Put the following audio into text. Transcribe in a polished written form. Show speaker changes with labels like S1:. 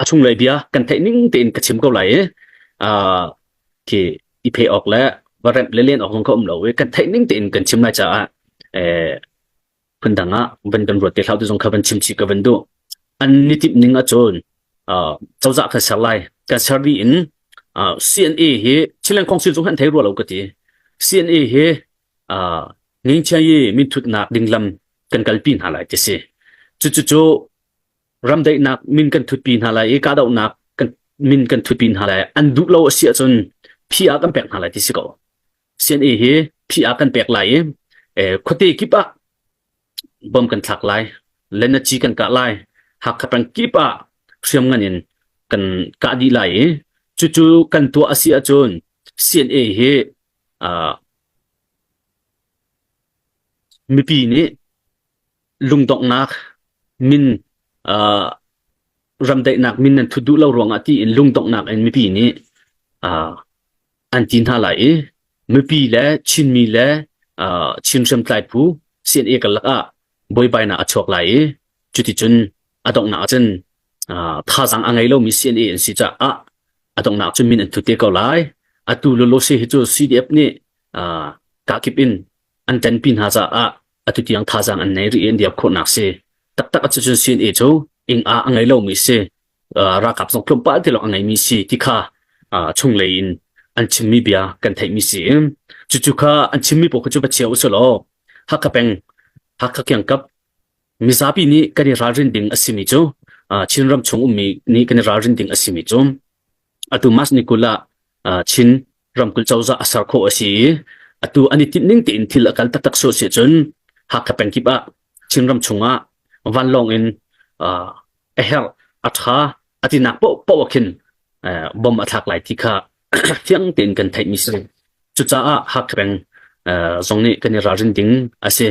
S1: A chunglei bia kan theih ning tein ka chim ko lai i uh, khi i phe awk le va remh le len awk zong kha um lo i kan theih ning tein kan chim lai caah eh, phundang ah van kan ruat te hlau ti zong kha van chim chih ka van duh. An ni timh ning ahcun uh, cozah kan ser lai. Kan ser dih in uh, CNA hi Chilean Council zong han thei rua lo ka ti. CNA hi uh, Ngingchia yi minthutnak ding lam kan kalpi hna lai ti si. Cucu cu ramdaihnak min kan thutpi hna lai i kahdohnak kan min kan thutpi hna lai. An duh lo a si ahcun PR kan pek hna lai ti si ko. CNA hi PR kan pek lai i eh, khuate kip ah bom kan thlak lai, lenaci kan kah lai, Hakha peng kip ah hriamngan in kan kah dih lai i cucu kan tuah a si ahcun CNA hi uh, mipi nih lungdonghnak min uh, ramdaihnak min nan thut duh lo ruangah tiin lungdonghnak in mipi nih uh, an ti hna lai i mipi le Chinmi le uh, Chin hriamtlai phu CNA karlak ah buaibainak a chuak lai i cuticun a donghnak ahcun uh, thazaang a ngei lomi CNA an si caah a donghnak cun min an thut te ko lai. Atu lolo si hi cu CDF nih uh, kakip in an ṭanpi hna caah atu tiang thazaang an nei rih i an diap khawhnak si. Taktak ahcun CNA cu ing a a ngei lomi si. Ralkap zong tlawmpal te lawng a ngeimi si ti kha chunglei in an chimmi bia kan theihmi si. Cucu kha an chimmi pawl kha cu va chia usih law Hakha peng Hakha kiangkap mizapi nih kan i ralrin ding a simi cu Chinram chung ummi nih kan i ralrin ding a simi cu atu March ni 20 ah Chin ramkulh cozah a ser khawh a si i atu an i tinh ning tein thil a kal taktak sual si cun Hakha peng kip ah Chinram chungah vanlawng in a herh a ṭha a tinak paohpaoh ah khin bom a thlak lai ti kha fiang tein kan theihmi si. Cucaah Hakha peng zong nih kan i ralrin ding a si.